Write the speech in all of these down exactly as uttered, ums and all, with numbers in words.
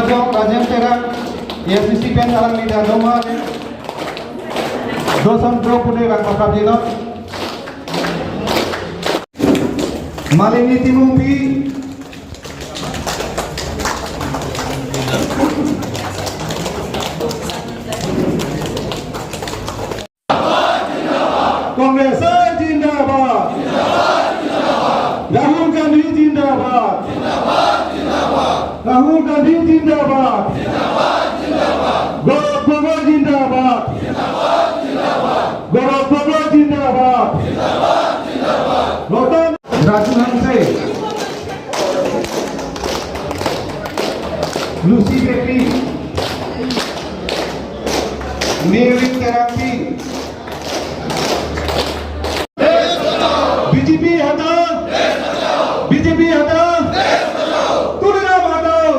Rajen Terang, A I C C pen alangli ta doma. Doson dro pune bang paprap jino. Malini Timungpi. Congress hai zindabad. Rahul Gandhi zindabad. Rahul Gandhi zindabad. Gaurav Gogoi zindabad. Gaurav Gogoi zindabad. Ratan Raju Hanse. Lucy Beypi. Mary Terangpi. B J P हटाओ। B J P हटाओ। तुलसीराम हटाओ।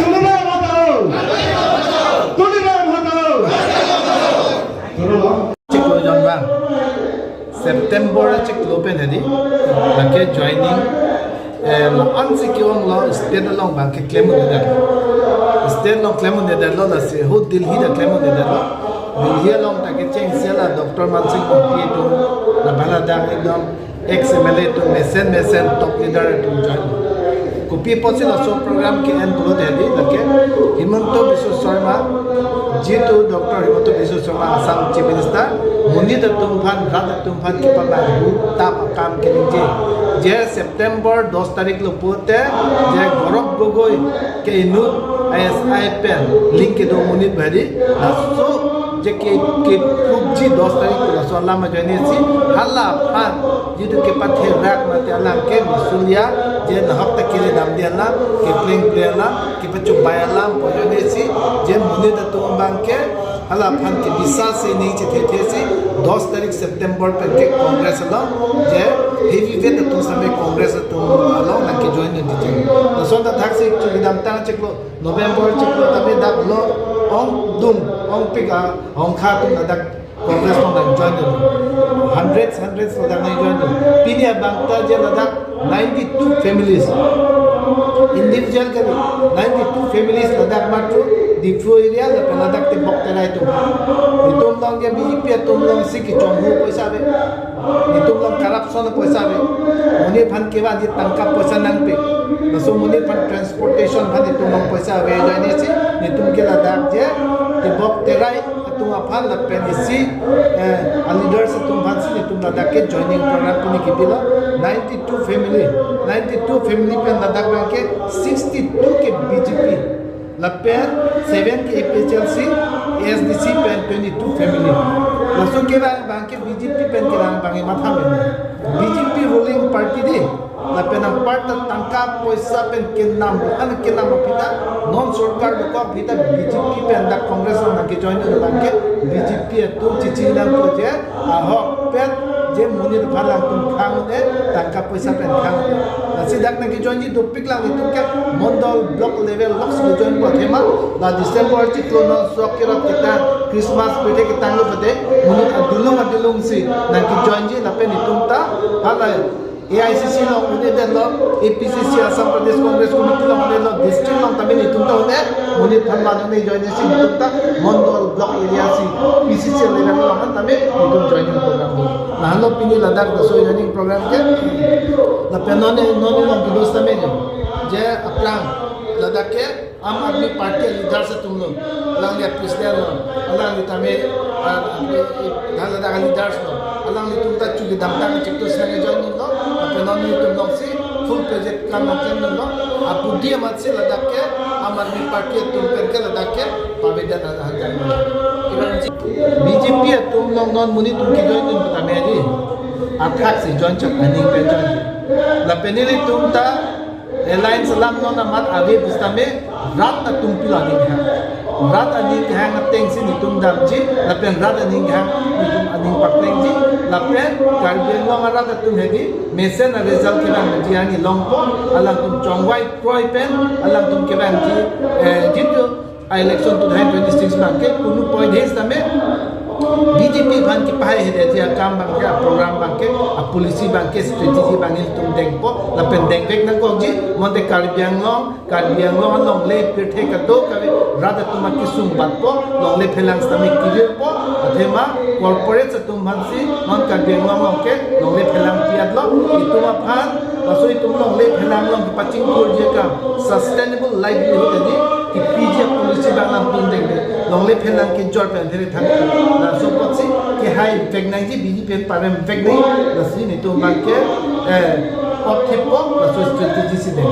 तुलसीराम हटाओ। तुलसीराम हटाओ। Chiklo jon bang September chiklo pen hedi, lake joining, eh, lo ansi ke-ong lo state along bang keklem un-edet. State along klem un-edet lo, lasi ho Delhi ta klem un-edet lo. Delhi along ta kechengsi la Doctor Mansing Bhante atum, la bala dak ekdom ex M L A atum, mesen mesen top leader atum join. Kopi apotsi laso program ke-en pulote hedi, lake Himanta Biswa Sarma, jitu Doctor Himanta Biswa Sarma, Assam Chief Minister, monit atum aphan, rat atum aphan kepabanghu ta akam keningje. Je September dos tarik lo pulote, je Gaurav Gogoi ke inut I S I pen link kedo monit bhari, laso je ke, ke proof ji dos tarik lo laso alam ajoine si, hala aphan jitu kepatherak mate alam ke misulya, je nahok ta kele damde alam, keplengple alam, kepachobei alam pu ajoine si, je monit atum abang ke hala aphan kebisar si ningchethe the si, dos tarik September pen ke Congress along, je heavyweight atum sitame Congress atum along nangkejoin un-edet. Lason ta thaksi chukidamtang chiklo November chiklo tame dak lo ongdung, ongpik a, ongkha atum ladak Congress along nangjoin un-e. Hundreds, hundreds ladak nangjoin un-e. Pini abang ta je ladak ninety-two families. Individual kali, ninety-two families ladak matro Diphu area lapen ladak Tibok Terai atum. Itum along je B J P atum alongsi kechonghu poisa ave. Itum along corruption poisa ave. Monit aphan kevanji tangka poisa nangpi. Laso monit aphan transportation aphan itum along poisa ave ajoine si, itum ke ladak je Tibok Terai atum aphan lapen isi, eh, a leaders atum aphan si itum ladak ke joining program pini kipilo. Ninety-two family, ninety-two family pen ladak abang ke sixty-two ke B J P, lapen seven ke A P H L C, A S D C pen twenty-two family. Laso kevang abang ke B J P pen kevang abang ke matha meme. B J P ruling party dei. Lapen anparta tangka poisa pen kenam, an kenam aphi ta, non sorkar dokok aphi ta B J P pen dak Congress along nangkejoin un-e abang ke B J P atum chichi nangpo je, ahok pen je monit aphan alangtum khang un-e, tangka poisa pen khang un-e. Lasi dak nangkejoinji dopik lang itum ke mondol block level alongsi join po athema, la December chiklo non sok kerot kita Christmas pete ketang lo pete, monit adulong adulongsi nangkejoinji lapen itum ta halai A I C C along un-edet lo, A P C C Assam Pradesh Congress Committee along un-edet lo, district along tame itum ta un-e, monit aphan van un-e join si itum ta mondol block area si P C C level along an tame itum joining program do. Lahenlo pini ladak laso joining program ke, lapen non non along kedo sitame je aphrang ladak ke Aam Aadmi Party leaders atum lo, alangli president lo, alangli tame, ah, ah, ladak leaders lo, alanglitum ta chukidamtang chiktus nangjoin lo, lapen non itum alongsi full project kam nangklem lo, abudi amatsi ladak ke Aam Aadmi Party atum pen ke ladak ke pavedet ahan lo. B J P atum along non monit atum kejoin un-e tame di, athaksi join chot aning pen join. Lapen nelitum ta alliance alam non amat ave pusitame rat atum pilo aning kehang. Rat aning kehang atengsi nelitum damji, lapen rat aning kehang nelitum aning paplengji, lapen Karbi Anglong arat atum hedi mesen a result kevangji arni longpo, alangtum chongvai kroi pen, alangtum kevangji, eh, jitu election two thousand twenty-six abang ke kunu point he sitame B J P aphan kepahai hede ji akam abangke, aprogram abangke, apolicy abangke, strategy abang ilitum dengpo, lapen dengvek nangkokji, bonta Karbi Anglong, Karbi Anglong alongle pirthe kadokave rat atum akesung batpo, longle phelang sitame kevirpo, athema corporate atum aphansi non Karbi Anglong along ke longle phelang pi-etlo, itum aphan, laso itum longle phelang along kepachingthurji akam, sustainable livelihood adi kepiji apolicy abang ilitum dengde, longle phelang kejor pen thiri thang, laso apotsi kehai vek nangji, B J P pen parem vek nangji, lasi nelitum abangke, eh, opthepo, laso strategy si deng.